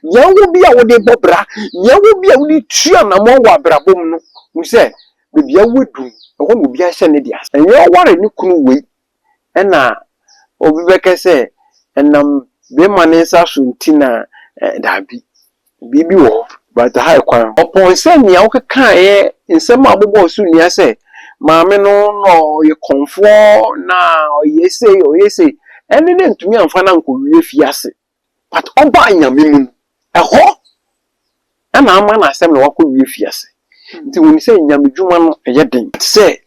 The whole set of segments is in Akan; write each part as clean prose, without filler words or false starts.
Nea wowɔ bi a wode bɔ bra, nea wowɔ bi a wode tu anammɔn wɔ abrabɔ mu no, hu sɛ baabi a woadu no, ɛhɔ na obiara hyɛ ne de ase. Ɛnyɛ ɔware ne kunu wei ɛna obi bɛka sɛ ɛnam bɛrima ne nsa so nti na daabi. Biribi wɔ hɔ, but ha kwan. Ɔpɔn sɛ nea wokekaeɛ, nsɛm a wobobɔɔ so nnua sɛ maame no na ɔyɛ kɔmfoɔ na ɔyɛ sei, ɔyɛ sei, ɛne ne ntumi amfa no ankɔwie fiase. But ɔbaa Nyame mu no, ɛhɔ ɛna ama no asɛm na wakɔwie fiase. Nti wɔn sɛ Nyame dwuma no ɛyɛ den. Te sɛ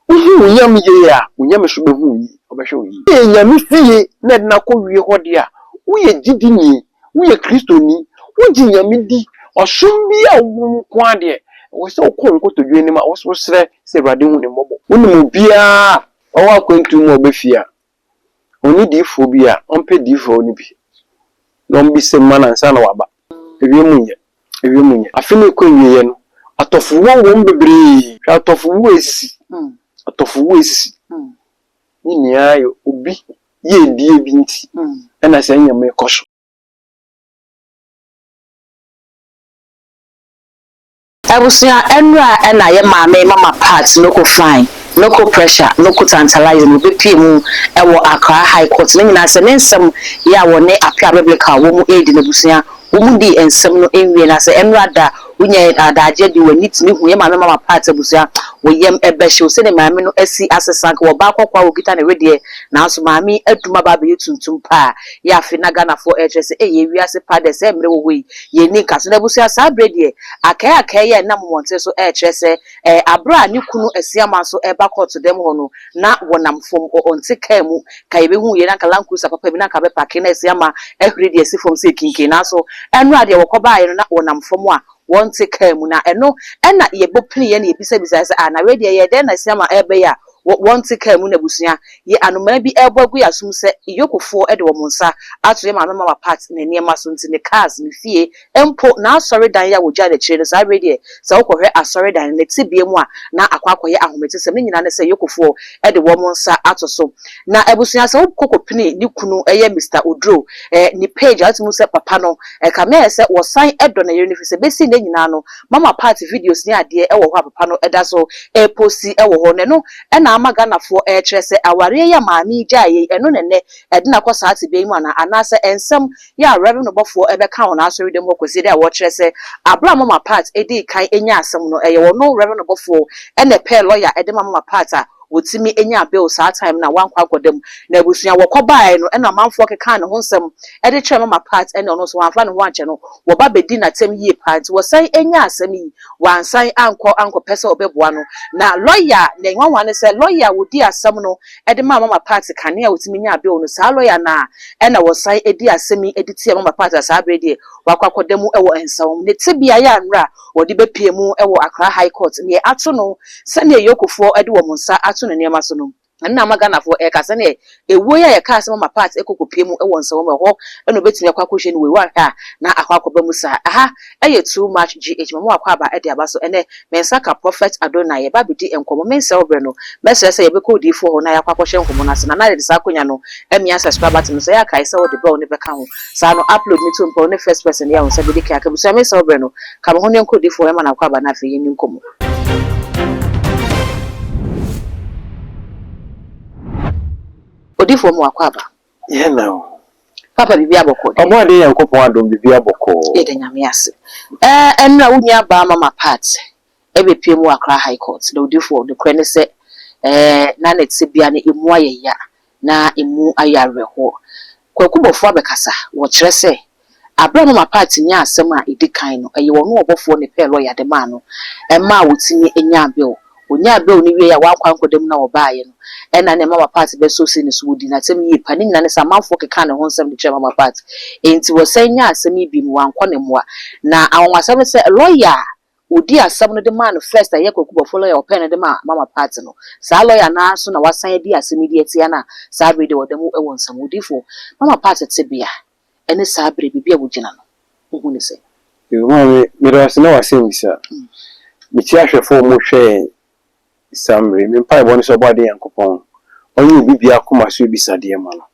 wohu wo Nyame yie a, wo Nyame so bɛhu wo yie, ɔbɛhwɛ wo yie. Woyɛ Nyame fie na ɛde no akɔwie hɔ deɛ a, woyɛ gyidini, woyɛ Kristoni, wogye Nyame di, ɔsom bi a wowɔ mu nko ara deɛ, ɛwɔ sɛ wokɔ wo nkotodwe anim a wosrɛ sɛ Awurade hu ne mmɔbɔ. Wonim obiara a ɔwɔ akwantu mu a ɔbɛfie a, ɔne diifoɔ bi a, ɔmpɛ diifoɔ no bi na ɔmbisa mu ma no ansa na waba. Ewiem nyɛ, ewiem nyɛ. Afe no rekɔ awieeɛ no, atɔfowuo wɔ mu bebree. Hwɛ atɔfowuo a esisi, atɔfowuo a esisi. Ne nyinaa yɛ obi yiedie bi nti ɛna saa nneɛma yi kɔ so. Abusua, ɛnura ɛna yɛ maame Mama Pat, Noko Fine, Noko Pressure, Noko Tantalize no obepie mu ɛwɔ Accra High Court. Ne nyinaa sɛ ne nsɛm yɛ a wɔne Appiah Biblical wɔn mu edi n'abusua wɔn mu di nsɛm no nwie. Na sɛ ɛnura da wonya adagye de w'ani tumi hu yɛ maame Mama Pat, abusua, wɔ yam ɛbɛhyew sɛde maame no asi asesa. Nka wɔbaa kɔkɔɔ a wɔkita ne wedeɛ, nanso maame adum aba abɛyɛ tuntum paa. Yɛ afe na Ghanafoɔ ɛkyerɛ sɛ ɛyɛ wiase pa dɛ sɛ mmerɛ wɔ hɔ yi yɛni nka so. Na abusua, saa berɛ deɛ akae akae yɛ nam mmɔnten so ɛrekyerɛ sɛ abere a ne kunu Asiama nso ɛreba kɔɔto dɛm hɔ no, na wɔnam fam, ɔnte kaa mu. Ka yɛbɛhu yɛ na nka Land Cruiser papa bi na nka bɛpark na Asiama ahuri deɛ asi fam sɛ kinkin, nanso ɛnora deɛ wɔkɔ baeɛ no na wɔnam fam a wɔnte kaa mu. Na ɛno ɛna yɛbɔ pini yɛ na yɛbisabisa sɛ, ah, na wei deɛ yɛ dɛn na Asiama ɛrebɛyɛ a wɔnte kaa mu? Na abusua, yɛ anomaa bi ɛrebɔ agu yɛ asom sɛ yokofoɔ de wɔn nsa ato yɛ maame Mama Pat ne nneɛma so, nti ne cars, ne fie, mpo n'asɔredan yi a wɔgya n'akyire no, saa bere deɛ sɛ wokɔhwɛ asɔredan no ne tebea mu a, na akɔ akɔyɛ ahometesɛm. Ne nyinaa ne sɛ yokofoɔ de wɔn nsa ato so. Na abusua, sɛ wokɔ kɔpini ne kunu ɛyɛ Mr Oduro ne page a, wotumi sɛ papa no ɛka mɛyɛ sɛ wɔsan ɛdɔ ne yere no, fi sɛ bɛsi ne nyinaa no Mama Pat videos ne adeɛ ɛwɔ hɔ a papa no ɛda so ɛpost ɛwɔ hɔ. Na ɛno ɛna ama Ghanafoɔ ɛrekyerɛ sɛ awareɛ yi a maame yi gyaeɛ yi, ɛno nɛnɛ ɛde na kɔ saa tebea yi mu ana, anaasɛ nsɛm yɛ a Reverend bɔfoɔ ɛbɛka wɔn asɔre dɛm hɔ kɔsi dɛ a wɔkyerɛ sɛ abere a Mama Pat edi kan enya asɛm no, ɛyɛ wɔn Reverend bɔfoɔ ɛna ɛpɛɛ lawyer ɛde ma Mama Pat a wɔtumi enya bail saa time na wankɔ akɔda mu. Na abusua, wɔkɔ baeɛ no, ɛna amanfoɔ keka ne ho nsɛm ɛde kyerɛ Mama Pat, ɛna ɔno nso wɔamfa ne ho ankyɛ no, wɔba bɛdi n'atɛm yie paa. Nti wɔsan enya asɛm yi, wansan ankɔ ankɔpɛ sɛ ɔbɛboa no. Na lawyer na nwanwa ne sɛ lawyer a wɔdi asɛm no ɛde maa Mama Pat kanea a wɔtumi nya bail no, saa lawyer na ɛna wɔsan edi asɛm yi ɛde tia Mama Pat a saa abere deɛ wakɔ akɔda mu ɛwɔ nsɛm ne tebea yɛ anora wɔde bɛpie mu ɛwɔ Accra High Court. Neɛ ato no, sɛnea yokofoɔ ɛde wɔn nsa ato ne nneɛma so no, ɛno na ama Ghanafoɔ ɛka sɛneɛ ewuo yi a yɛkaa sɛ Mama Pat ɛkɔ kɔpie mu ɛwɔ nsɛm ɛhɔ ɛna obɛtumi akɔ akɔhyɛ no wei wahwɛ a na akɔ akɔba mu saa. Aha ɛyɛ Too Much GH mama wakɔ aba ɛde aba so. Ɛnɛ me nsa ka Prophet Adonai, yɛba abɛdi nkɔmmɔ. Me nsɛ wo no mɛsrɛ sɛ yɛbɛkɔ odiifoɔ hɔ na yɛakɔ akɔhyɛ nkɔmmɔ no ase. Na yɛde saa akonnwa no ɛmia subscribe button no sɛ yɛakae sɛ wode bell ne bɛka ho saa no, upload ne to mpɔ ne first person yɛ wo nsa bɛdi kan aka. Busua, me nsɛ wo berɛ no ka me ho ne nkɔ odiifoɔ ɛma no akɔ aba na afei yɛni nkɔmmɔ. Odiifoɔ mu, wakɔ aba. Yɛn na o. Papa, biribi abɔkɔ deɛ? Ɔbɔ ade, Nyankopɔn adom, biribi abɔkɔɔ. Yɛda Nyame ase. Ɛnura wo nua baa Mama Pat ɛbɛpie mu wɔ Accra High Court. Na odiifoɔ, nokorɛ ne sɛ na ne tebea no emu ayɛ ya na emu ayɛ awerɛhoɔ. Kwaku Bɔfoɔ abɛkasa, wɔkyerɛ sɛ abere a Mama Pat nya asɛm a ɛdi kan no, ɛyɛ wɔn ɔbɔfoɔ ne pɛɛ lawyer de maa no ɛmaa wɔtumi nya bail. Onyaa bail no wie a wankɔ ankɔda mu na wɔbaeɛ no, ɛna ne Mama Pat bɛsɔ si ne so, wɔdi n'asɛm yie pa. Ne nyinaa ne sɛ amanfoɔ keka ne ho nsɛm de kyerɛ Mama Pat, enti wɔsan nya asɛm yi bi mu wankɔ ne mmoa. Na anwanwasɛm ne sɛ lawyer a odi asɛm no de maa no first a ɛyɛ Kwaku Bɔfoɔ lawyer, ɔpɛɛ no de maa Mama Pat no, saa lawyer naa so na wasan adi asɛm yi de atia no a saa bere de wɔda mu wɔ nsɛm. Odiifoɔ, Mama Pat tebea ɛne saa bere biribi a wogyina no, wohu ne sɛ? Maame, mede ase na wasɛm bisa. Mekyia ahwɛfoɔ a wɔhwɛ yɛn saa mmerɛ. Me mpaebɔ ne sɛ ɔbɔ ade Nyankopɔn ɔnyɛ obi bia akoma so ebisadeɛ ma no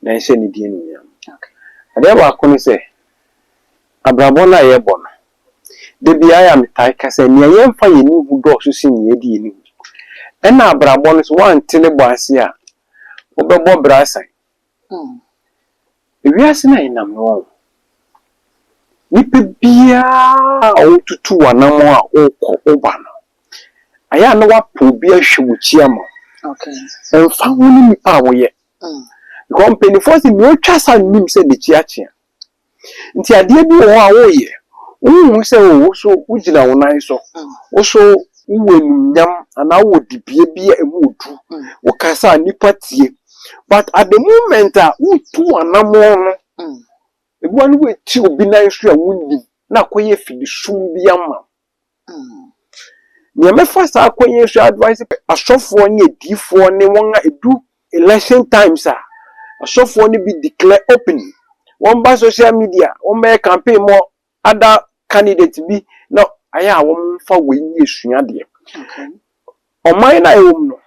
na ɛnhyɛ ne din animuonyam. Adeɛ baako ne sɛ Abrabɔ no a yɛbɔ no, da biara yɛ a metaa ka sɛ nea yɛmfa yɛn ani hu dɔɔso sen nea yɛde yɛn ani hu. Ɛna abrabɔ no so woante ne bɔ ase a, wobɛbɔ bra asan. Ewiase no a yɛnam no wɔn. Nipa biara a wotutu w'anammɔn a wokɔ woba no, ayɛ a na wapɛ obi ahwɛ w'akyi ama wo. Ɛmfa ho ne nipa a woyɛ. Because mpanimfoɔ sɛ nea otwa sa nnim sɛ n'akyi akyea. Nti adeɛ bi wɔ hɔ a woyɛ, wohu sɛ o wo so wogyina wo nan so, wo so wowɔ enumnyam anaa wowɔ dibea bi a emu odu. Wokasa a nipa tie. But at the moment a wotu w'anammɔn no, ebi wa no woeti obi nan so a wonnim na akɔyɛ fidisum bi ama wo. Nea mɛfa saa akwan yi so advice asɔfoɔ ne adiifoɔ ne wɔn a edu election times a asɔfoɔ no bi declare openly. Wɔn ba social media, wɔn bɛyɛ campaign mɔ other candidate bi na ayɛ a wɔn mfa wei nyɛ esuadeɛ. Ɔman no a ɛwɔ mu no,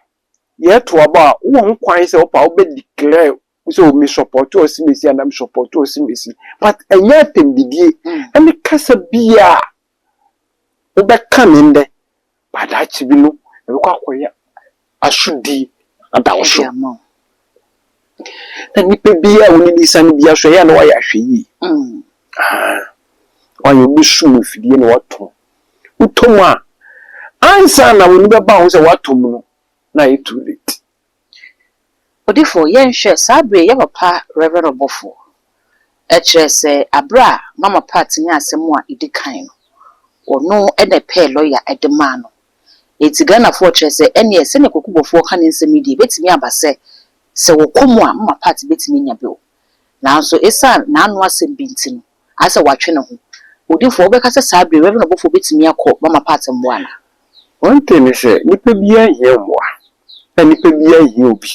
yɛto aba a wowɔ ho kwan sɛ wopa wobɛ declare sɛ o mi support ɔsimesi anaa mi support ɔsimesi, but ɛnyɛ atɛmdidie ɛne kasa bia a wobɛka ne ndɛ badaakye bi no ɛbɛkɔ akɔyɛ asodie ada wo so. Ɛde ama wo. Na nipa biara a wɔne ne sane biara so ɛyɛ a na wayɛ ahwɛ yie. Wayɛ obi sum afidie na watɔ wotɔ mu a, ansa na w'ani bɛba ho sɛ watɔ mu no, na ayɛ too late. Odifo, yɛnhwɛ saa bere yɛ papa Reverend Ɔbɔfo ɛkyerɛ sɛ abere a Mama Pat nya asɛm a ɛdi kan no, ɔno ɛna ɛpɛɛ lɔya ɛde maa no. Eti Ghanafoɔ kyerɛ sɛ ɛneɛ sɛnea Kwaku Bɔfoɔ ka ne nsɛm yi deɛ, ebɛtumi aba sɛ wɔkɔ mu a Mama Pat bɛtumi anya bail, nanso esan n'ano asɛm bi nti no asɛ watwe ne ho. Odifo, wobɛka sɛ saa bere Reverend Ɔbɔfoɔ bɛtumi akɔ Mama Pat mmoa ana? One thing ne sɛ nipa biara hia mmoa na nipa biara hia obi,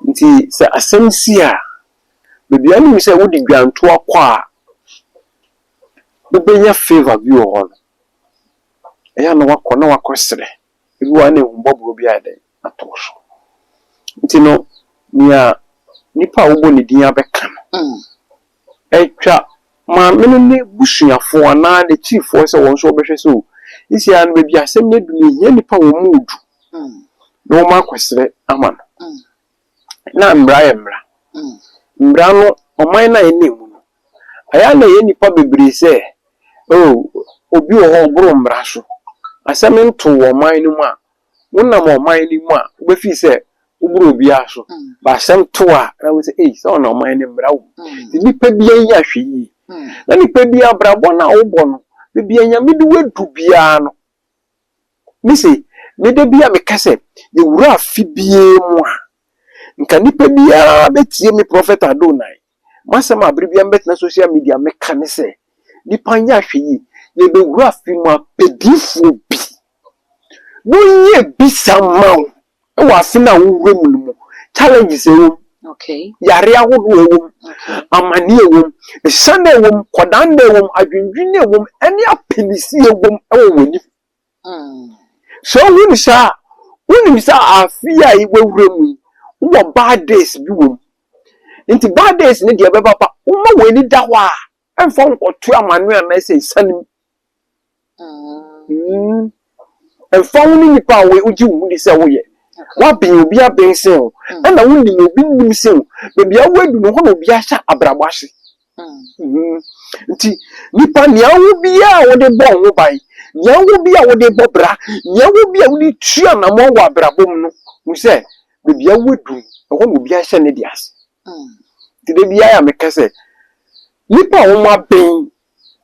nti sɛ asɛm si a, baabi a wonim sɛ wode dwantoa kɔ a wobɛnya favour bi wɔ hɔ no, ɛyɛ a na wakɔ na wakɔ serɛ. Ebi wɔ hɔ a na ehummɔborɔ bi ayɛ dɛn ato wo so. Nti no nea nipa a wobɔ ne din abɛka no, atwa maame no ne busuafoɔ anaa n'akyirifoɔ sɛ wɔn nso wɔbɛhwɛ sɛ o esi ara no baabi a asɛm no adu no, ehia nipa a wɔn mu du na wɔn akɔsrɛ ama no. Na mmara yɛ mmara. Mmara no, ɔman no a yɛnam mu no, ɛyɛ a na ɛyɛ nipa bebree sɛ oh, obi wɔ hɔ ɔboro mmara so. Asɛm nto wɔ ɔman no mu a wonam ɔman no mu a wobɛfii sɛ woboro obiara so ba, asɛm to a na wo sɛ ei, sɛ ɔna ɔman no mmara wɔ mu. Nti nipa biara yi ahwɛ yie na nipa biara abrabɔ no a wobɔ no, baabi a Nyame de wadu biara no, mise meda bi a meka sɛ yɛwura afe biara mu a, nka nipa biara bɛtie me Prophet Adonai masɛm a bere biara mbɛtena social media meka ne sɛ nipa nyɛ ahwɛ yie. Yɛbɛwura afe mu a, pɛdiifoɔ bi na ɔnyɛ bisa ma wo ɛwɔ afe no a wowura mu no mu, challenges ɛwɔ mu, yare ahodoɔ ɛwɔ mu, amane ɛwɔ mu, esiane ɛwɔ mu, kɔdan ɛwɔ mu, adwendwen ɛwɔ mu, ɛne apinisi ɛwɔ mu ɛwɔ w'anim. Sɛ wohu ne saa a, wonim sɛ afe a wawura mu yi, wowɔ bad days bi wɔ mu, nti bad days ne deɛ ɛbɛba ba woma w'ani da hɔ a, ɛmfa wo nkɔto amane anaasɛ esiane mu. Ɛmfa wo ne nipa a wogye wo ho di sɛ woyɛ woabɛn obi abɛn sen wo, ɛna wonim obi nim sen wo, baabi a woadu no hɔ na obi ahyɛ abrabɔ ase. Nti nipa, nea wo biara a wode bɔ wo ho ban, nea wo bi a wode bɔ bra, nea wo bi a wode tu anammɔn wɔ abrabɔ mu no, hu sɛ baabi a woadu no, ɛhɔ na obi ahyɛ ne de ase. Nti da biara a meka sɛ nipa a wɔn abɛn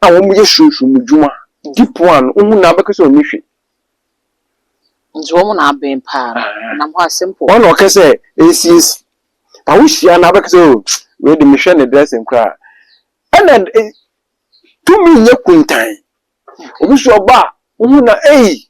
a wɔn yɛ sunsum dwuma deep one, wohu na abɛka sɛ ɔni hwɛ. Nti wɔn na abɛn paa no nam hɔ a simple. Wɔn na ɔka sɛ nsiesie ba, wohyia na abɛka sɛ o, wei de mehwɛ ne dressing koraa ɛna tumi nyɛ kuntan. Obi so ɔba a wohu na ei,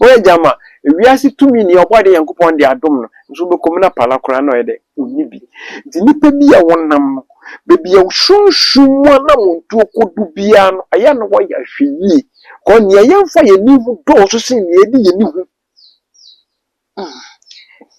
wɔyɛ gyama ewiase tumi nea ɔbɔ ade Nyankopɔn de adom no nso wobɛkɔ mu na pala koraa na ɔyɛ dɛ ɔnni bi. Nti nnipa bi a wɔnam no, baabi a sunsum mu anamontuo kɔdu biara no, ɛyɛ na wɔyɛ ahwɛ yie kɔ nea yɛmfa yɛn ani ho dɔɔso sen nea yɛde yɛn ani ho.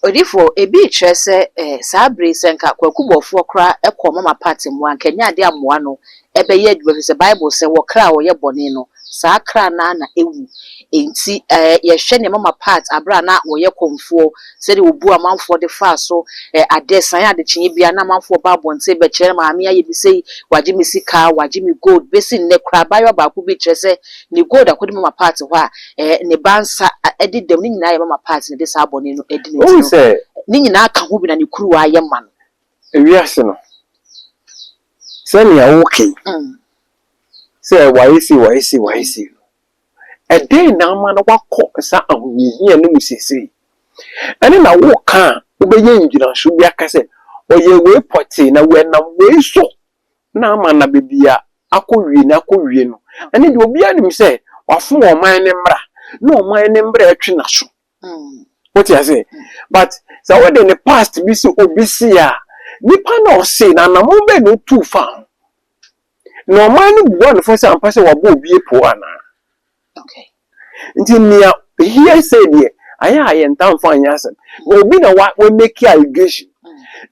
Odiyifoɔ, ebi rekyerɛ sɛ eh, saa bere yi sɛ nka Kwaku Bɔfoɔ koraa kɔɔ Mama Pat mmoa anka ɛnyɛ adeɛ a mmoa no bɛyɛ adwuma ɛfiri sɛ Bible sɛ wɔ kra a ɔyɛ bɔne no, saa kra no ara na ɛwu. Enti eh, yɛhwɛ nea Mama Pat aberɛ a na wɔyɛ kɔmfoɔ, sɛdeɛ ɔbuu amanfoɔ de faa so, eh, adeɛ san adekyeeɛ biara na amanfoɔ ba abɔnten bɛkyerɛ no maame ayɛ me sei, wagye me sika, wagye me gold, bɛsi nnɛ koraa abaayewa baako bi kyerɛ sɛ ne gold akɔdi Mama Pat hɔ a, eh, ne ba nsa de dam, ne nyinaa yɛ Mama Pat na ɛde saa bɔne no adi no nti Wohu no, sɛ. ne nyinaa ka ho bi na ne kuruwa ayɛ ma no. Wiase no, sɛnea woka yi, sɛ wayɛ sei, wayɛ sei, wayɛ sei no, ɛdɛn na ama no wakɔ saa ahohiahia no mu seesei? Ɛne na woka a, wobɛyɛ ngyinaso bi aka sɛ, ɔyɛɛ wei pɔtee, na ɛnam wei so na ama na baabi a akɔwie no akɔwie no. Ɛne deɛ obiara nim sɛ wafom ɔman no mmara na ɔman no mmara ɛtwe n'aso. Wote aseɛ? But sɛ wode ne past bi sɛ obi se a, nipa na ɔse na anammɔn bɛn na otuu fa ho? Na ɔman no bua no fɔ sɛ ampa sɛ wabɔ obi apo anaa? Nti nea hearsay deɛ ayɛ a yɛntaa mfa nyɛ asɛm. Na obi na wa wa make allegation.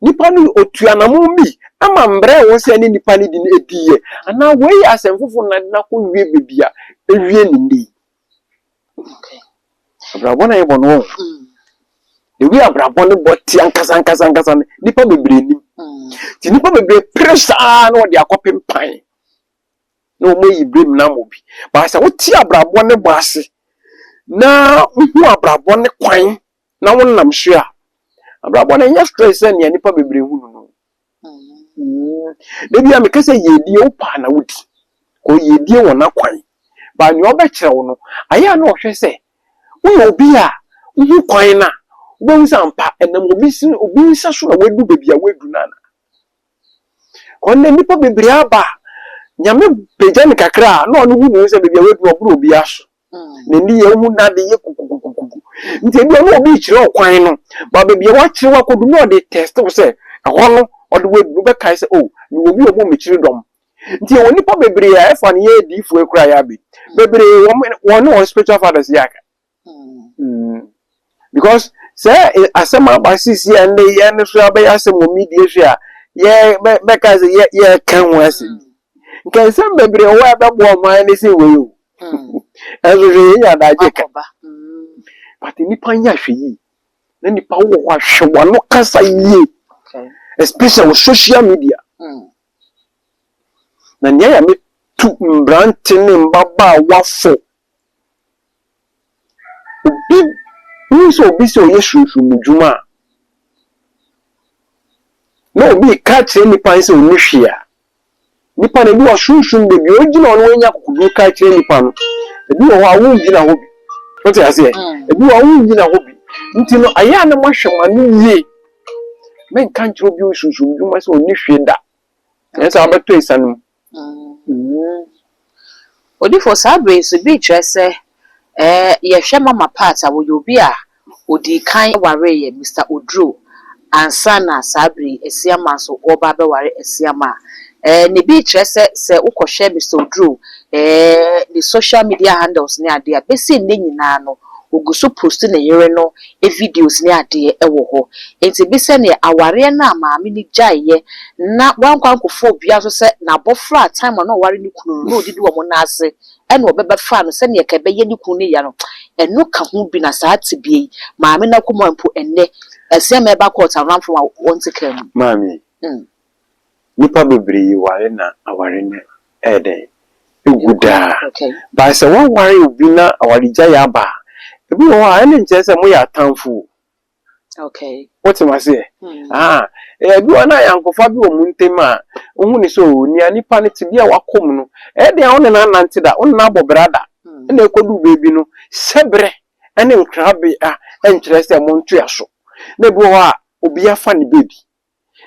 Nipa no otu anamon bi ama mbrɛ ɛwɔ sɛ ɛne nipa no di no edi yɛ. Anaa wei yɛ asɛm foforɔ na de no akɔ wie baabi a ewie ne nnɛ yi. Abrabɔ no a yɛbɔ no wɔn. The way abrabɔ no bɔ te ankasa ankasa ankasa no nipa bebree nim. Nti nipa bebree pere saa na wɔde akɔpem pan. na wɔayi blame no ama obi. But sɛ wote abrabɔ ne bɔ ase na wohu abrabɔ ne kwan na wonam so a, abrabɔ no ɛnyɛ stress sɛ nea nnipa bebree hu no no. Mm. Da bi a meka sɛ yiedie wo paa na wodi. Kɔ yiedie wɔ n'akwan. But nea ɔbɛkyerɛ wo no, ayɛ a na ɔhwɛ sɛ woyɛ obi a wohu kwan no a, wobɛhu sɛ ampa ɛnam obi obi nsa so na woadu baabi a woadu no ana. Ɔnnɛ nnipa bebree aba a, Nyame pagya no kakra a, na ɔno hu ne ho sɛ baabi a wadu no ɔboro obiara so. N'ani yɛ ohu n'ade yɛ kukukukuku. Nti ebi ɔne obi rekyerɛ ɔkwan no, ba baabi a wakyerɛ wo akɔdu na ɔde test wo sɛ ɛhɔ no ɔde wo adu no wobɛkae sɛ oh mewɔ obi a ɔbɔ m'akyiri dɔm. Nti yɛwɔ nnipa bebree a ɛfa no yɛ adiyifoɔ koraa yɛ abɛ. Bebree wɔn wɔne wɔn spiritual fathers yɛ aka. Mm. Because sɛ asɛm aba sisi a ndɛ yɛn no so abɛyɛ asɛm wɔ media so a yɛ bɛka sɛ yɛ yɛka ho asɛm. Nka nsɛm bebree wɔ a ɛbɛboa ɔman no sɛ wei o. Ɛnso hwɛ yɛn nya adagye ka. But nipa nyɛ ahwɛ yie. Na nipa wɔ hɔ ahwɛ w'ano kasa yie. Especially wɔ social media. Na nea yɛ metu mbrante ne mbabaawa fo. Obi, wohu sɛ obi sɛ ɔyɛ sunsumdwuma a, na obi reka akyerɛ nnipa no sɛ ɔnni hwee a, nipa no ebi wɔ sunsum baabi a ogyina hɔ na wanya akokoduru ka akyerɛ nipa no, ebi wɔ hɔ a wongyina hɔ bi. Wote aseɛ? Ebi wɔ hɔ a wongyina hɔ bi. Nti no, ayɛ a na moahwɛ mo ano yie. Menka nkyerɛ obi a ɔyɛ sunsumdwuma sɛ ɔnni hwee da. Ɛnyɛ sɛ wabɛtɔ asiane mu. Odifo, saa bere yi nso, bi kyerɛ sɛ ɛɛ yɛhwɛ Mama Pat a, ɔyɛ obi a odii kan wareeɛ Mister Oduro ansa na saa bere yi Asiamah nso ɔreba abɛware Asiamah. Ɛɛ na ebi kyerɛ sɛ sɛ wokɔhwɛ Mister Oduro ɛɛ ne social media handles ne adeɛ a, bɛsi nnɛ nyinaa no, ɔgu so post ne yere no videos ne adeɛ wɔ hɔ. Enti bi sɛdeɛ awareɛ no a maame no gyaeɛ na wankɔ ankɔfa obiara nso sɛ n'abɔfra a time a na ɔware ne kunu no na ɔdidi wɔn nan ase ɛna ɔbɛbɛfaa no sɛdeɛ ɛka ɛbɛyɛ ne kunu no ya no, ɛno ka ho bi na saa tebea yi maame no akoma mpo ɛnnɛ ɛsɛ ma ɛba court aramfo a wɔnte kaa mu. Maame, Nnipa bebree ware na aware no ɛyɛ dɛn? Egu daa. But sɛ woaware obi na awaregyaeɛ aba a, ebi wɔ hɔ a ɛno nkyerɛ sɛ moyɛ atamfo o. Wote me aseɛ? Ahaa. Ebi wɔ hɔ na ayɔnkofa bi wɔ mo ntam a, wohu no sɛ oo nea nipa no tebea a wakɔ mu no, ɛyɛ den a wo ne no anante da, wo ne no abɔ bra da, ɛna ɛkɔduru baabi no, hyɛberɛ ne nkrabea nkyerɛ sɛ montoa so. Na ebi wɔ hɔ a, obi afa ne baabi.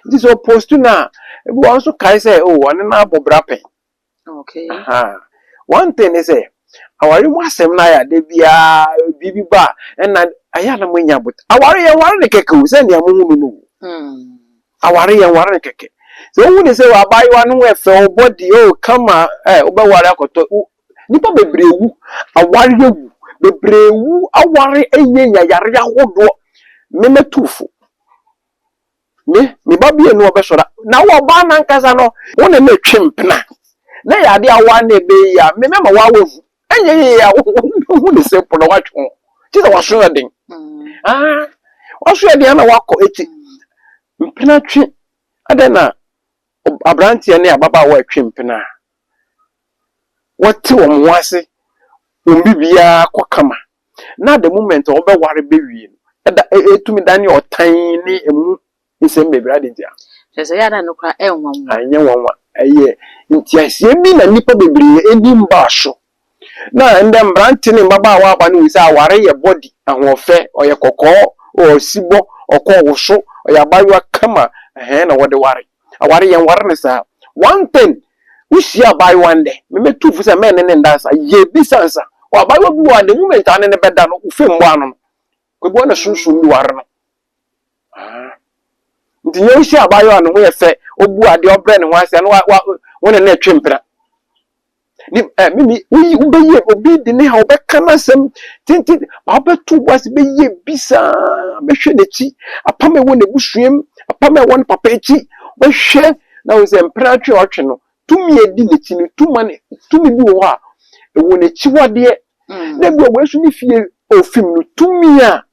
Nti sɛ ɔpost no a, ebi wɔ hɔ nso kae sɛ oh ɔne no abɔ bra pɛn. Aha. One thing ne sɛ, aware mu asɛm no ayɛ a da biara biribi ba a ɛna ayɛ a na moanya abot. Aware yɛnware no kɛkɛ o, sɛ nea mohu no no o. Aware yɛnware no kɛkɛ. Sɛ wohu ne sɛ abaayewa no ho ɛfɛ, ɔbɔ di, oh kama, ɛ wobɛware akɔtɔ. Nnipa bebree wu, aware awu, bebree wu aware anya yare ahodoɔ. Me mɛtu wo fo. Me, me ba bi enu ɔbɛsɔre a, na wo ɔbaa no ankasa no, wo ne no retwe mpena, na ɛyɛ adeɛ a woa na ɛbɛyɛ yie a, me mɛma woa woahu. Ɛnyɛ yie a, wohu ne sɛ mpo na woatwe ho. Kyerɛ sɛ w'aso yɛ den. Ah, w'aso yɛ den a na woakɔ eti. Mpena twe, adɛn na aberanteɛ ne ababaawa retwe mpena a, wɔte wɔn ho ase, wɔn biribiara kɔ kama. Na the moment a wɔbɛware bɛwie no, ɛda ɛtumi dane ɔtan ne ɛmu nsɛm bebree. Adɛn ntia? Kyerɛ sɛ ɛyɛ a na ɛno koraa ɛyɛ nwanwa. Ɛnyɛ nwanwa. Ɛyɛ nteaseɛ bi na nnipa bebree ɛni mbaa so. Na ndɛ mbrantse ne mbabaawa aba no hu sɛ aware yɛ body, ahoɔfɛ, ɔyɛ kɔkɔɔ, ɔsibɔ, ɔkɔ ɔwoso, ɔyɛ abayewa kama, ɛhɛn na wɔde ware. Aware yɛnnware no saa. One thing, wohyia abaayewa ndɛ, me mɛtu fo sɛ mɛne no nda ansa, yɛ bisa ansa. Wɔ abaayewa bi wɔ hɔ a, the moment a ɔne no bɛda no, wo fam bɔ ano no, kwabu na sunsum bi ware no. Ah. Nti nyɛ wohyia abaayewa a ne ho yɛ fɛ, obu adeɛ, ɔbrɛ ne ho ase a, na wa, wa, wo ne no retwe mpena. Ne ɛ mimi woyi wobɛyɛ obi de ne ha wobɛka n'asɛm tenten ma wobɛto wo ase bɛyɛ bi saa bɛhwɛ n'akyi apam ɛwɔ n'abusuam apam ɛwɔ ne papa akyi bɛhwɛ na wo sɛ mpena atwe a ɔtwe no tumi a ɛdi n'akyi no tuma ne tumi bi wɔ hɔ a ɛwɔ n'akyiwadeɛ mm. Na bi wɔ wei so ne fie ofim no tumi a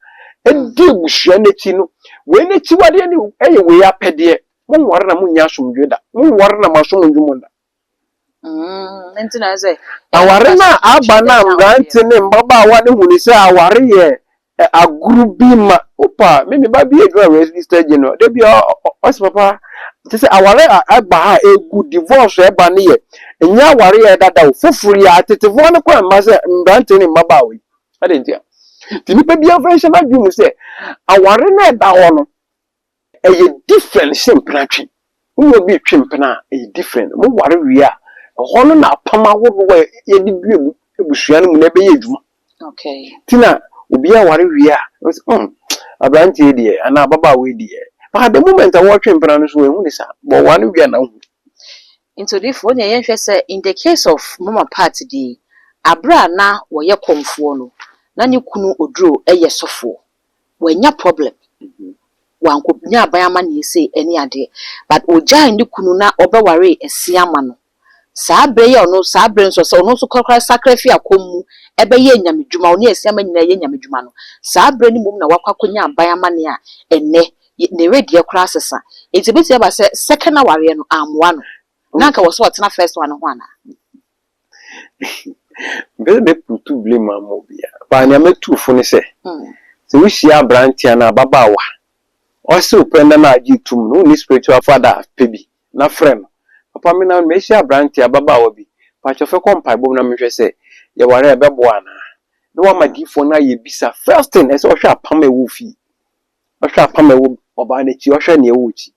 ɛdi abusua n'akyi no wei n'akyiwadeɛ ne ɛyɛ wei apɛdeɛ monware na monnya asomdwoe da monware na mo asom ndwo mo da. Aware no a aba no a mmerante ne mmabaawa no hu ne sɛ aware yɛ agoro bi ma wopa me me ba bi adwuma wɔ Register General da bi ɔsɛ papa te sɛ aware a ɛba ha egu divorce a ɛba no yɛ ɛnyɛ aware a ɛdada o foforo yi a atetefoɔ no kɔ mma sɛ mmerante ne mmabaawa yi adɛn ntia nti nipa bi amfa nhyɛ n'adwene mu sɛ aware no a ɛda hɔ no Ɛyɛ different sɛ mpena twe. Wo ne obi retwe mpena a, ɛyɛ different. Mo ware wie a, ɛhɔ no na apam ahorow a yɛde dua abusua no mu no ɛbɛyɛ adwuma. Okay. Ti na obi aware wie a, ɔsɛ aberanteɛ yi deɛ anaa ababaawa yi deɛ. But the moment a wɔretwe mpena no so wɔnhu ne saa. But wɔware wie a na wohu. Nti odiyifo, wo deɛ yɛnhwɛ sɛ in the case of Mama Pat deɛ yi, aberɛ a na wɔyɛ kɔmfoɔ no, na ne kunu Oduro yɛ sɔfoɔ. Wannya problem. Wankɔ nya aban amaneɛ sei ɛne adeɛ but ɔgyae ne kunu na ɔbɛwaree Asiama no saa berɛ yi a ɔno saa berɛ nso sɛ ɔno nso korakora sakra fi akɔm mu ɛbɛyɛɛ nyamedwuma ɔne Asiama nyinaa yɛ nyamedwuma no saa berɛ no mmom na wakɔ akɔnya aban amaneɛ a ɛnnɛ ne wedeɛ koraa asesa nti ɛbɛtumi aba sɛ second awareɛ no ammoa no na anka wɔ sɛ ɔtena first one no ho anaa? Mempɛ sɛ mɛputu blame ama obiara, but nea mɛtu fo ne sɛ, sɛ wohyia aberanteɛ anaa ababaawa, ɔse wo pɛ nna no a agye tom no, wonni spiritual father pɛ bi na frɛ no, Papa me na mehyia aberanteɛ, ababaawa bi, pakyɛ fɛ kɔ mpaebɔ mu na menhwɛ sɛ yɛware a ɛbɛboa anaa? Na wama diifoɔ no ayɛ bisa. First thing, ɛsɛ ɔhwɛ apam a ɛwɔ wo fie, ɔhwɛ apam a ɛwɔ ɔbaa no akyi, ɔhwɛ nea ɛwɔ w'akyi.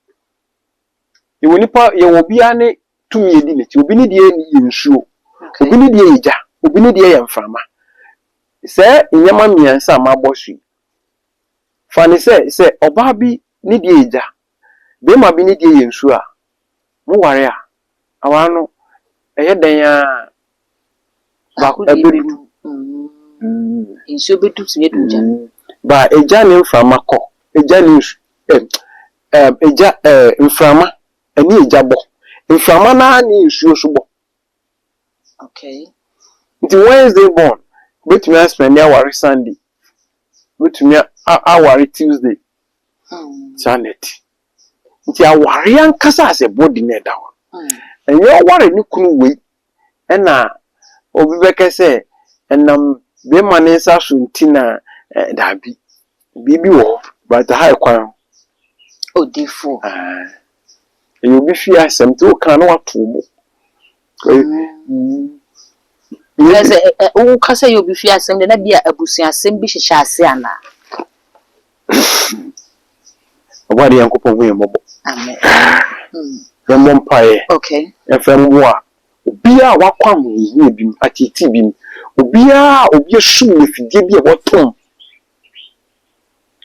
Yɛwɔ nipa, yɛwɔ obiara ne tumi edi n'akyi. Obi ne deɛ yɛ nsuo, obi ne deɛ yɛ gya, obi ne deɛ yɛ mframa. Saa nneɛma mmiɛnsa a mabɔ so yi, fa ne sɛ, sɛ ɔbaa bi ne deɛ yɛ gya, barima bi ne deɛ yɛ nsuo a, moware a, aware no, ɛyɛ dɛn ara Baako deɛ bɛdu. Nsuo bɛdu tumi adu gya. Ba egya ne mframa kɔ. Egya ne nsu ɛ ɛ egya ɛ mframa ɛne egya bɔ. Mframa no ara ne nsuo nso bɔ. Okay. Nti Wednesday born wobɛtumi aspɛnde aware Sunday. Wobɛtumi aware Tuesday. Saa na ɛte. Nti aware ankasa as a body na ɛda hɔ. Ɛnyɛ ɔware ne kunu wei Ɛna obi bɛkɛ sɛ ɛnam bɛɛma ne nsa so nti na ɛ daabi. Biribi wɔ hɔ but ha ɛkwan ho. Odifoɔ. Aah ɛyɛ obi fie asɛm nti woka a na wato wo bo. Kyerɛ sɛ woka sɛ ɛyɛ obi fie asɛm deɛ na bi a abusuasɛm bi hyehyɛ ase anaa? Ɔbɔadeɛ Nyankopɔn hu yɛn mmɔbɔ. Amen. Yɛmmɔ mpaeɛ. Okay. Yɛmfa mmoa obiara a wakɔ ahohiahia bi mu, ateetee bi mu, obiara a obi asum no afidie bi a watom,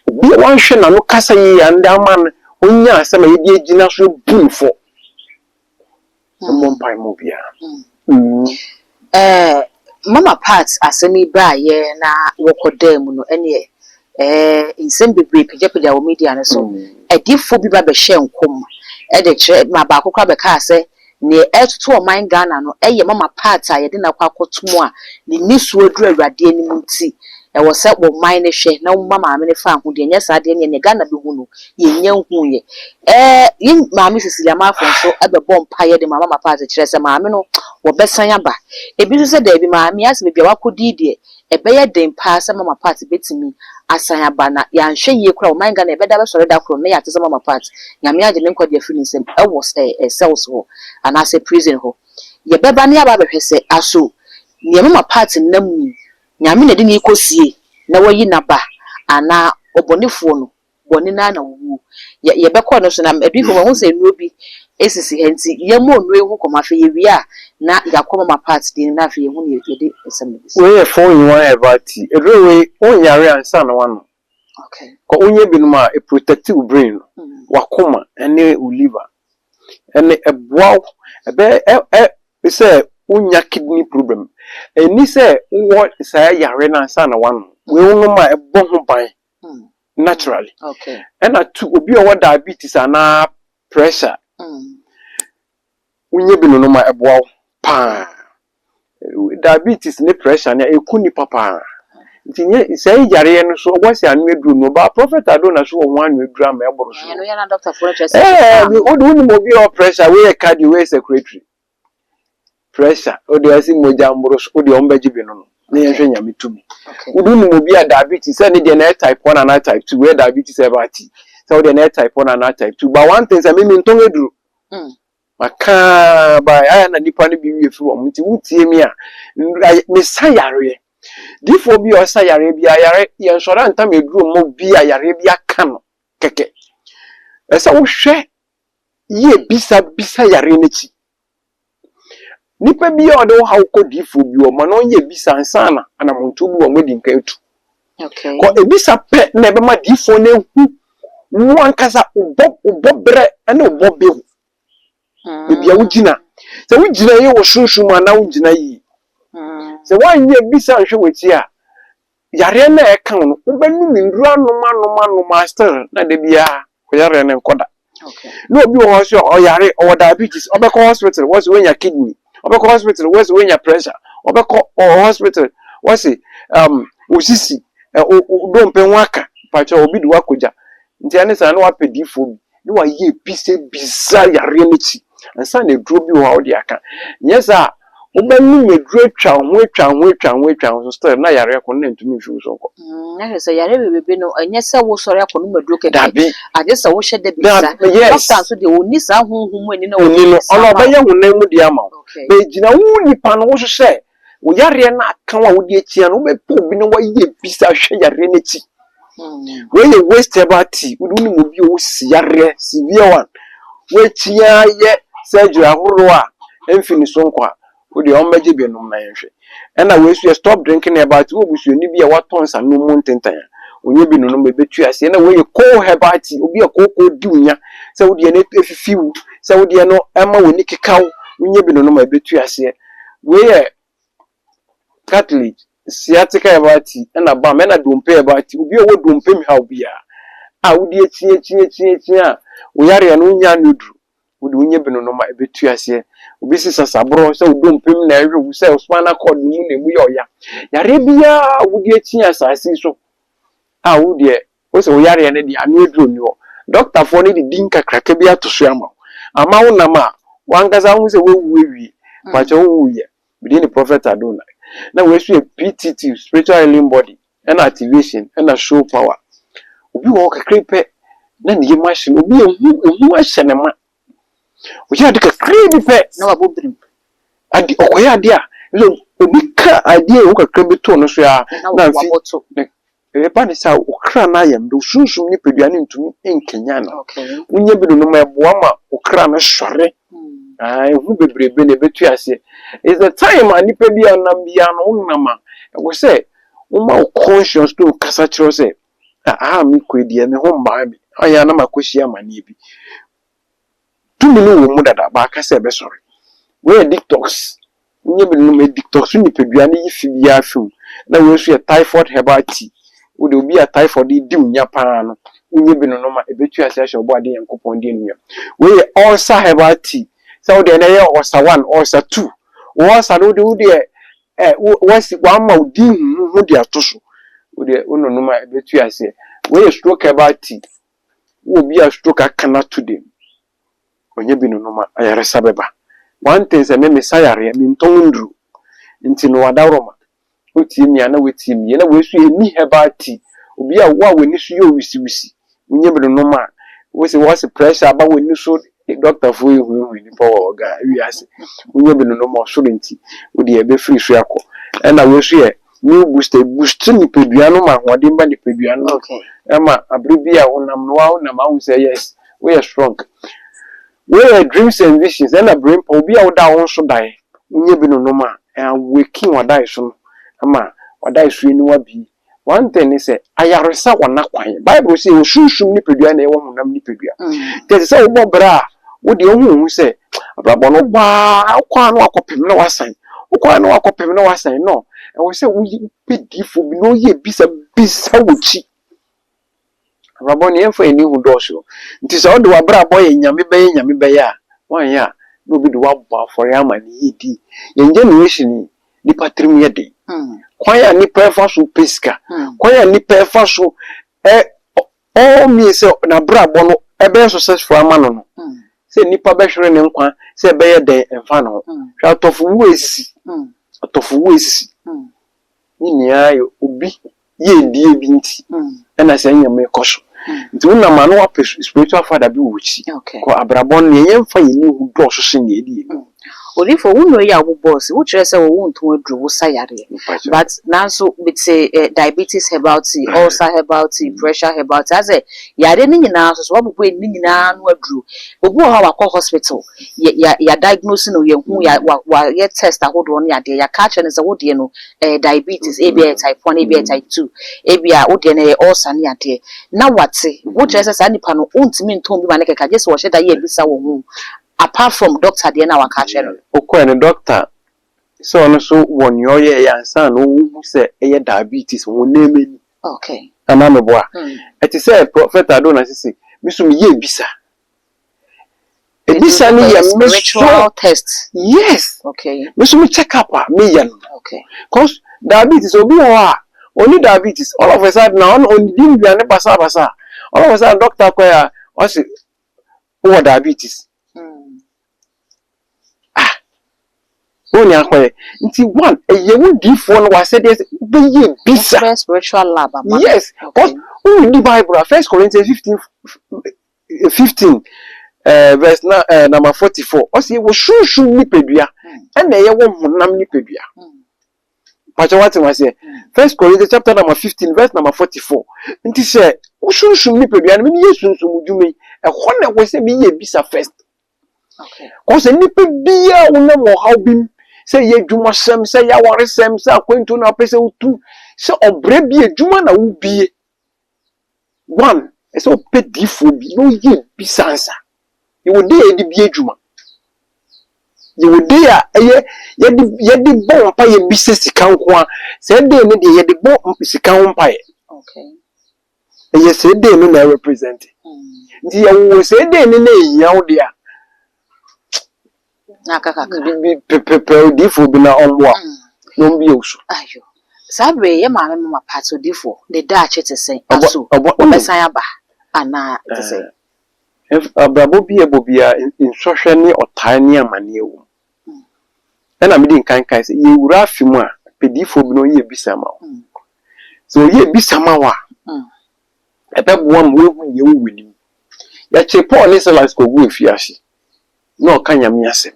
obi a wanhwɛ n'ano kasa yie a ɛnde ama no ɔnya asɛm a yɛde agyina so abu no fɔ. Yɛmmɔ mpaeɛ ma obiara. Ɛɛ Mama Pat asɛm yi baeɛ na wɔkɔdaa mu no, ɛnneɛ Nsɛm bebree pagyapagya wɔ media no so. Adiifoɔ bi ba bɛhyɛɛ nkɔm de kyerɛ ma baako koraa bɛkaa sɛ Nea ɛretoto ɔman Ghana no yɛ mama part a yɛde no akɔ akɔto mu a ne nnisoɔ aduru Awurade anim nti ɛwɔ sɛ ɔman no hwɛ na wɔma maame no fa ahodie anyɛ saa deɛ ɛneɛ nea Ghana bɛhu no yɛnnya nhuuiɛ. Ɛɛ yɛn maame Cecilia Marfo nso bɛbɔ mpaeɛ de ma mama part kyerɛ sɛ maame no wɔbɛsan aba. Ebi nso sɛ daabi maame asɛ baabi a wakɔdi yi deɛ Ɛbɛyɛ den paa sɛ Mama Pat bɛtumi asan aba na yɛanhwɛ yie koraa a ɔman Ghana yɛbɛda abɛsɔre da koro no na yɛate sɛ Mama Pat Nyame agye ne nkwa de afiri ne nsam wɔ cells hɔ anaasɛ prison hɔ. Yɛbɛba na yɛaba abɛhwɛ sɛ aso nea Mama Pat nam mu yi Nyame na ɛde no rekɔsie na wayi no aba anaa ɔbɔnefoɔ no bɔne no ara na wɔwuo. Yɛ yɛbɛkɔ no so na aduyifo mahu sɛ nnuro bi sisi ha nti yɛmmɔ nnuro yi ho nkɔmmɔ afei yɛwie a na yɛakɔ mama part deɛ no na afei yɛhu nea yɛde nsɛm no bɛsi. Wei yɛ 4 in 1 herbal tea. Aduro wei wonyare ansa na woanom. Kɔ wonyɛ binom a ɛprotect wo brain no, w'akoma ne wo liver. Ɛne ɛboa wo ɛbɛ ɛ ɛ sɛ wonya kidney problem. Ɛnni sɛ wowɔ saa yare no ansa na woanom. Wei wonom a ɛbɔ ho ban naturally. Ɛna two, obi a ɔwɔ diabetes anaa pressure, wonyɛ bi nonom a ɛboa wo paa. Diabetes ne pressure no ɛku nipa paa. Nti nyɛ saa yareɛ no so ɔwɔ sɛ ano aduro no ba Prophet Adona so wɔ ho ano aduro ama ɛboro so. Ɛɛ wode wonim obi a ɔwɔ pressure, wei yɛ cardio, wei yɛ circulatory. Pressure, wode ɔse mogya mboro so, wode ɔmo bɛgye bi no no na yɛnhwɛ Nyame tumi. Wode wonim obi a diabetes, sɛ ne deɛ na ɛyɛ type 1 anaa type 2, wei yɛ diabetes herbal tea, sɛ wo deɛ na ɛyɛ type 1 anaa type 2, but one thing sɛ me mentɔn aduro. Maka ba ayɛ na nipa no bi wie firi wɔn nti wotie me a, mesa yareɛ. Difoɔ bi a ɔsa yareɛ bi a yare yɛnsɔre antam aduro mmɔ bi a yareɛ bi aka no kɛkɛ. Ɛsɛ wohwɛ yie bisa bisa yareɛ no akyi. Nipa bi a ɔde wo haw kɔ diifoɔ bi hɔ ma no ɔnyɛ bisa ansa na anamontuo bi wɔ mo adi nkan atu. Kɔ ebisa pɛ na ɛbɛma diifoɔ no ahu wo ankasa wo bɔ berɛ ne wo bɔ bew. Baabi a wogyina. Sɛ wogyina yie wɔ sunsum mu anaa wongyina yie. Sɛ woanyɛ bisa anhwɛ w'akyi a, yareɛ no a ɛka wo no, wobɛnom nnuro anom anom anom a still na da biara wo yareɛ no nkɔ da. Na obi wɔ hɔ sɛ ɔyare, ɔwɔ diabetes, ɔbɛkɔ hospital, wɔse wanya kidney, ɔbɛkɔ hospital, wɔse wanya pressure, ɔbɛkɔ hospital, wɔse wo sisi, wo dompe ho aka, pakyɛ obi de wo akɔgya. Nti ɛne saa na wapɛ diifoɔ bi na wayɛ bisabisa yareɛ no akyi ansa na aduro bi wɔ hɔ a wode aka. Nyɛ saa a, wobɛnom aduro atwa wo ho atwa wo ho atwa wo ho atwa wo ho still na yareɛ ko no na ntumi mfi wo so nkɔ. Na kyerɛ sɛ yareɛ bebrebe no ɛnyɛ sɛ wosɔre akɔnom aduro kɛkɛ. Dabi. Agye sɛ wohyɛ da bisa. Dabi, yes. Dɔkta nso deɛ ɔnni saa honhom mu ani na ɔde Ɔnni no, bisa ɔno ama wo. ɔbɛyɛ honam mu deɛ ama wo. Okay. But ɛgyina wo nipa no wo so sɛ wo yareɛ no aka wo a wode akyia no wobɛpɛ obi na wayɛ bisa ahwɛ yareɛ no akyi. Wei yɛ waste herbal tea. Wode wonim obi a ɔwɔ sisi yareɛ severe one. Woakyia yɛ surgery ahorow a ɛmfi ne so nkɔ a, wo deɛ ɔmmɛgye bi nom na yɛnhwɛ. Ɛna wei nso yɛ stop drinking herbal tea. Wowɔ busuani bi a watɔ nsa nom mu ntentan a, ɔnyɛ bi nonom ɛbɛtu aseɛ. Ɛna wei yɛ cold herbal tea. Obi a kooko di wo nya, sɛ wo deɛ no ɛfifi wo, sɛ wo deɛ no ɛma w'ani keka wo, wonyɛ bi nonom a ɛbɛtu aseɛ. Wei yɛ cartilage, sciatica herbal tea, ɛna balm, ɛna dompe herbal tea. Obi a ɔwɔ dompe mu haw biara a wode akyi akyi akyi akyi a wo yareɛ no wonnya ano aduru, wode wonya bi nonom a ɛbɛtu aseɛ. Obi se sasaborɔ, sɛ wo dompe mu na ɛwe wo, sɛ wo spinal cord no mu na ɛmu yɛ ɔya. Yareɛ biara a wode akyi asase yi so a wo deɛ wo sɛ wo yareɛ no deɛ ano aduro nni hɔ. Dɔktafoɔ no de din kakraka bi ato so ama wo. Ama wo nam a w'ankasa wohu sɛ woawu awie. Pakyɛ wonwuiɛ. Medin ne Prophet Adonai. Na wei nso yɛ PTT, Spiritual Healing Body, ɛna Activation, ɛna Show Power. Obi wɔ hɔ kakra pɛ na ne yam ahye no. Obi ehu ehu ahyɛ ne ma. Ɔyɛ ade kakra bi pɛ. Na wabɔ birim. Ade ɔkɔyɛ ade a, obi ka adeɛ a ehu kakra bi too no so a, na mfi wabɔto. Ɛba no saa a, wo kra no ayɛ mmerɛw. Sunsum nipadua no ntumi nkanyan no. Wonya bi nonom a, ɛboa ma wo kra no sɔre. Ehu bebrebe na ebetu aseɛ. It's the time a nipa bi a ɔnam biara no, wonam a, ɛwɔ sɛ woma wo conscious no kasa kyerɛ wo sɛ, ah, aha a mekɔ yi deɛ, me ho mmaa me. Ayɛ a na makɔhyia amanneɛ bi. Tumi no wɔ mu dada, but aka sɛ ɛbɛsɔre. Wei yɛ detox. Wonyɛ bi nom, ɛdetox nipadua no yi fi biara fi mu. Na wei nso yɛ typhoid herbal tea. Wode obi a typhoid di wo nya paa no, wonyɛ bi nonom a, ɛbɛtu ase ahyɛ Ɔbɔadeɛ Nyankopɔn de anuonyam. Wei yɛ ulcer herbal tea. Sɛ wodeɛ na ɛyɛ ulcer one, ulcer two. Wo ulcer no wode wodeɛ ɛ wo wasi wama wo din huhuhu de ato so. Wodeɛ wononom a ɛbɛtu aseɛ. Wei yɛ stroke herbal tea. Wowɔ obi a stroke aka no ato dam. Ɔnyɛ bi nonom a ayaresa bɛba. One thing sɛ me mesa yareɛ, mentɔn nnuro. Nti no adaworoma. Wotie me a na woatie me yie. Na wei nso yɛ ni herbal tea. Obi a wo a w'ani so yɛ owisiwisi, wonya bi nonom a, wose wɔse pressure aba w'ani so, dɔktafoɔ yi huihui nipa wɔ Ghana wiase. Wonya bi nonom a ɔsoro nti, wo deɛ ɛbɛfiri so akɔ. Ɛna wei nso yɛ new booster, boost nipadua no ma ahoɔden ba nipadua no mu. Ɛma abere bi a wonam no, wa wonam ahu sɛ yes, woyɛ strong. Wei yɛ dreams and visions ɛna brain power. Obi a woda wo nso daeɛ, wonya bi nonom a, ɛawaken w'adaeɛ so no ama w'adaeɛ so aniwa bie. One thing ne sɛ ayaresa wɔ n'akwan. Bible sɛ yɛwɔ sunsum nipadua na yɛwɔ honam nipadua. Nti ɛsɛ sɛ wobɔ bra a wode wohu wo ho sɛ abrabɔ no baa wokɔ a na wakɔpem na wasan. Wokɔ a na wakɔpem na wasan. No, ɛwɔ sɛ woyi wopɛ diifoɔ bi na ɔyɛ bisa bisa w'akyi. Abrabɔ no yɛmfa yɛn ani hu dɔɔso. Nti sɛ wode w'abrabɔ yɛ Nyame bɛyɛ Nyame bɛyɛ a, woanyɛ a na obi de woabɔ afɔre ama ne yiedie. Yɛn generation yi, nipa tirim yɛ den. Kwan a nipa ɛfa so pɛ sika, kwan a nipa ɛfa so ɛ all means sɛ n'abrabɔ no ɛbɛyɛ successful ama no, sɛ nipa bɛhwere ne nkwa sɛ ɛbɛyɛ dɛn ɛmfa ne ho. Hwɛ atɔfo esisi, atɔfo esisi. Ne nyinaa yɛ obi yɛdie bi nti ɛna sɛ nyame kɔ so. Nti wonam a na wapɛ spiritual father bi wɔ w'akyi. Kɔ abrabɔ no nea yɛmfa yɛn ani hu dɔɔso sen nea yɛde yɛn ani hu. Odifo, wo nnuro yi a wobobɔɔ so, wokyerɛ sɛ wɔwo nto aduro, wo sa yareɛ. But nanso mete diabetes herbal tea, ulcer herbal tea, pressure herbal tea, asɛ yareɛ no nyinaa so so wabobɔ ne nyinaa no aduro. Obi wɔ hɔ a wakɔ hospital, yɛ yɛ yɛ diagnose no, yɛhu yɛ wa wayɛ test ahodoɔ ne adeɛ, yɛaka akyerɛ no sɛ wo deɛ no ɛyɛ diabetes, ebi ɛyɛ type 1, ebi ɛyɛ type 2, ebi a wo deɛ no ɛyɛ ulcer ne adeɛ. Na wate, wokyerɛ sɛ saa nipa no wontumi ntɔn bi ma ne kɛkɛ, agye sɛ wɔhyɛ da yɛ ebisa wɔ ho apart from doctor deɛ na waka akyerɛ no. Wokɔɛ no doctor sɛ ɔno nso wɔ nea ɔyɛɛyɛ ansa na ɔhu sɛ ɛyɛ diabetes honam ani. Anaa meboa? Ɛte sɛ Prophet Adona sisi, me so meyɛ ebisa. Ebisa no yɛ me so Spiritual test. Yes. Me so me check up a meyɛ no. Cause diabetes, obi wɔ hɔ a ɔni diabetes, all of a sudden na ɔno ɔnidi nnuane basabasa. All of a sudden doctor kɔɛ a ɔsi wowɔ diabetes. Ah, wɔn ni akɔyɛ. Nti one, ɛyɛ wo diifoɔ no wasɛdeɛ sɛ wobɛyɛ bisa. Wofrɛ spiritual lab ama no. Yes, cause wodi Bible a, First Corinthians 15 15 verse na number 44, ɔsi wɔ sunsun nipadua ɛna ɛyɛ wɔ honam nipadua. Pàtɛ wate ma seɛ? First Corinthians chapter number 15 verse number 44. Nti sɛ wosunsun nipadua no, mi yɛ sunsun dwuma yi, ɛhɔ na ɛwɔ sɛ mi yɛ bisa first. Kɔsɛ nipa biara wonam ɔhaw bi mu, sɛ yɛ adwumasɛm, sɛ yɛ awaresɛm, sɛ akwantuo na apɛ sɛ wotu, sɛ ɔbrɛ bi adwuma na wobie. One, ɛsɛ wopɛ diifoɔ bi na ɔyɛ bisa ansa. Yɛwɔ day a yɛde bie adwuma. Yɛwɔ day a ɛyɛ yɛde bɔ mpa yɛ bisa sika nko a. Saa day no deɛ yɛde bɔ sika ho mpaeɛ. Ɛyɛ saa day no na ɛrepresent. Nti yɛwɔ saa day no na ehia wo deɛ a, Na aka kakra. Bi pɛpɛpɛ odiifoɔ bi na ɔmmoa na ɔmbie wo so. Ayo. Saa bere yɛ maame Mama Pat, odiifoɔ, ne daakye te sɛn? Aso ɔbɔ ɔbɛsan aba anaa te sɛn? Abrabɔ bi a ɛbɔ biara, nsɔhwɛ ne ɔtae ne amanneɛ wɔ mu. Ɛna mede nkan kae sɛ yɛwura afe mu a, pɛdiifoɔ bi na ɔyɛ bisa ma wo. Sɛ ɔyɛ bisa ma wo a, ɛbɛboa ma woahu nea ɛwɔ w'anim. Yɛkyere Paul ne Silas kɔgu afiase na ɔka Nyame asɛm.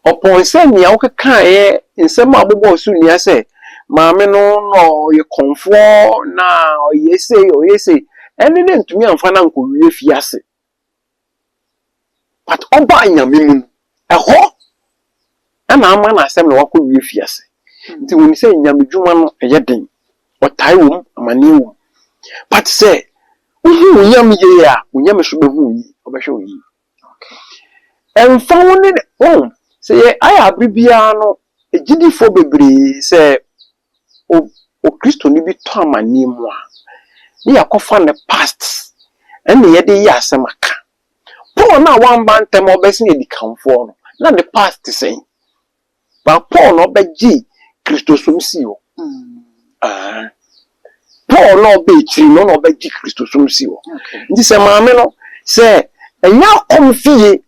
Ɔpɔn sɛ nea wokekaeɛ, nsɛm a wobobɔɔ so nnua sɛ maame no na ɔyɛ kɔmfoɔ na ɔyɛ sei ɔyɛ sei, ɛne ne ntumi amfa no ankɔwie fiase. But ɔbaa Nyame mu no, ɛhɔ ɛna ama no asɛm na wakɔ wie fiase. Nti wɔn sɛ Nyame dwuma no ɛyɛ den, ɔtae wɔ mu, amanneɛ wɔ mu. But sɛ wohu wo Nyame yie a, wo Nyame so bɛhu wo yie, ɔbɛhwɛ wo yie. Ɛmfa wo ne wɔn sɛ yɛ ayɛ abere biara no, agyidifoɔ bebree sɛ o Okristoni bi tɔ amanneɛ mu a, ne yɛakɔfa ne past ɛne yɛde yɛ asɛm aka. Paul no a wamba ntɛm a ɔbɛsen adikanfoɔ no, na ne past te sɛn? Ba Paul na ɔbɛgye Kristosom sii hɔ. Ah. Paul na ɔbɛ akyiri no na ɔbɛgye Kristosom sii hɔ. Nti sɛ maame no sɛ ɛnyɛ akɔm fie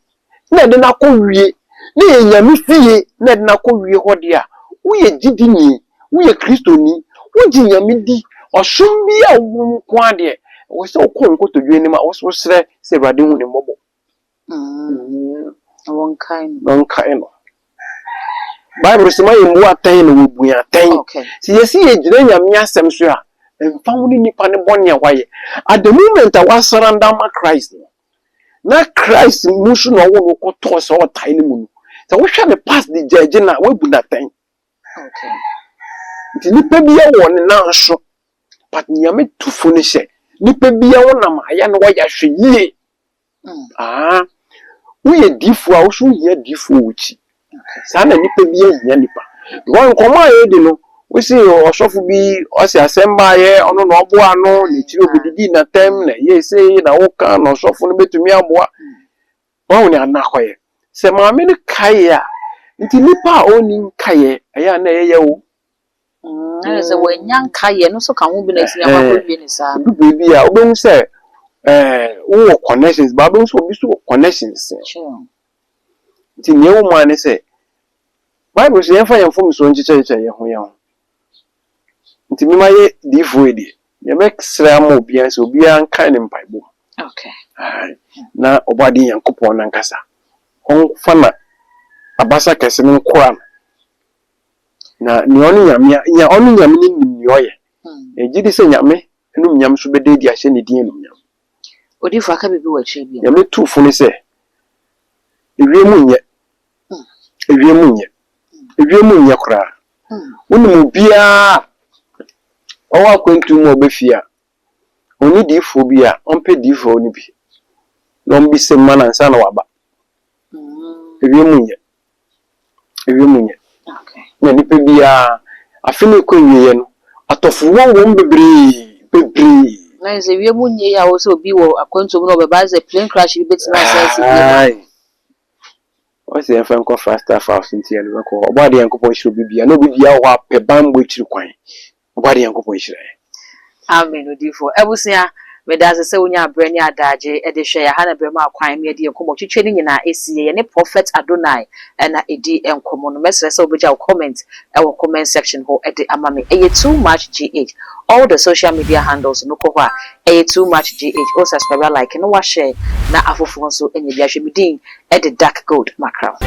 na ɛde no akɔ wie na yɛ Nyame fie na ɛde no akɔ wie hɔ deɛ a, woyɛ gyidini, woyɛ Kristoni, wogye Nyame di, ɔsom bi a wowɔ mu nko ara deɛ, ɛwɔ sɛ wokɔ wo nkotodwe anim a wosrɛ sɛ Awurade hu ne mmɔbɔ. Na wɔnkae no. Na ɔnkae no. Bible sɛ ma yɛmmu atɛn na wɔbu yɛn atɛn. Sɛ yɛsi yɛgyina Nyame asɛm so a, ɛmfa ho ne nipa ne bɔne a wayɛ. At the moment a wasurrender ama Christ no, na Christ mu so na ɔwɔ no kɔtɔɔ sɛ ɔtae no mu no, sɛ wohwɛ ne past de gyagye no a, woabu no atɛn. Nti nipa bi wɔ ne nan so, but Nyame tu fo no hyɛ nipa bi a wonam ayɛ no wɔyɛ ahwɛ yie. Ah, woyɛ diifoɔ a, wo so wohia diifoɔ wɔ w'akyi. Saa na nipa bi ahia nipa. Because nkɔmmɔ a yɛdi no, wosi ɔsɔfo bi ɔsi asɛm baayɛ ɔno na ɔboa no n'akyiri obɛdidi n'atɛm na ɛyɛ sei na woka na ɔsɔfo no bɛtumi aboa. Wɔn ne ana akɔyɛ. Sɛ maame no kaeɛ a, nti nipa a ɔnni nkaeɛ ɛyɛ a na ɛyɛ yɛ o. Ɛna sɛ wɔanya nkaeɛ no nso ka ho bi na ɛtumi akɔ akɔwie ne saa. Edu beebi a wobɛhu sɛ wowɔ connections ba wobɛhu sɛ obi so wɔ connections. Nti nea ɛwɔ mu ara ne sɛ Bible sɛ yɛmfa yɛn mfomsoɔ nkyekyɛkyekyɛ yɛn ho yɛn ho. Nti mema yɛ diifoɔ yi deɛ, nea mɛsrɛ ama obiara sɛ obiara nkae ne mpaebɔ mu. Ae. Na Ɔbɔadeɛ Nyankopɔn nankasa ɔmfa na abasa kɛse no nkora no. Na nea ɔne Nyame nea ɔne Nyame no nim nea ɔyɛ. Na gye di sɛ Nyame animuonyam nso bɛda adi ahyɛ ne din animuonyam. Odiifo aka biribi wɔ akyire bio. Nea metu fo ne sɛ ewiem nyɛ. Ewiem nyɛ. Ewiem nyɛ koraa. Wonim obiara a ɔwɔ akwantu mu a ɔbɛfie a, ɔne diifoɔ bi a ɔmpɛ diifoɔ no bi na ɔmbisa mu ma no ansa na waba. Ewiem nyɛ. Ewiem nyɛ. Na nipa biara afe no kɔ awieeɛ no, atɔfowɔ wɔ mu bebree bebree. Na sɛ wiem nyɛ yi a wɔ sɛ obi wɔ akwantuo mu na ɔbɛba sɛ plane crash bi bɛtumi asɛ asi bi. Aye. Wɔsɛ yɛmfa nkɔ Flagstaff House nti yɛde bɛkɔ hɔ. Ɔbɔadeɛ Nyankopɔn nhyira obi biara na obi biara wɔ hɔ a pɛ bammɔ akyiri kwan. Ɔbɔadeɛ Nyankopɔn nhyira yɛn. Amen odifo. Abusua, meda ase sɛ wonya aberɛ ne adagye de hwɛ yɛ ha na berɛ mu akwan mu yɛde yɛn nkɔmmɔ twitwe no nyinaa ɛsi yɛ yɛne Prophet Adonai ɛna ɛdi nkɔmmɔ no. Mɛsrɛ sɛ wobɛgya wo comment ɛwɔ comment section hɔ ɛde ama me. Ɛyɛ Too Much GH. All the social media handles no kɔ hɔ a ɛyɛ Too Much GH. O subscribe, like na wahyɛ na afoforɔ nso anya bi ahwɛ. Me din ɛde Dark Gold Mackerel.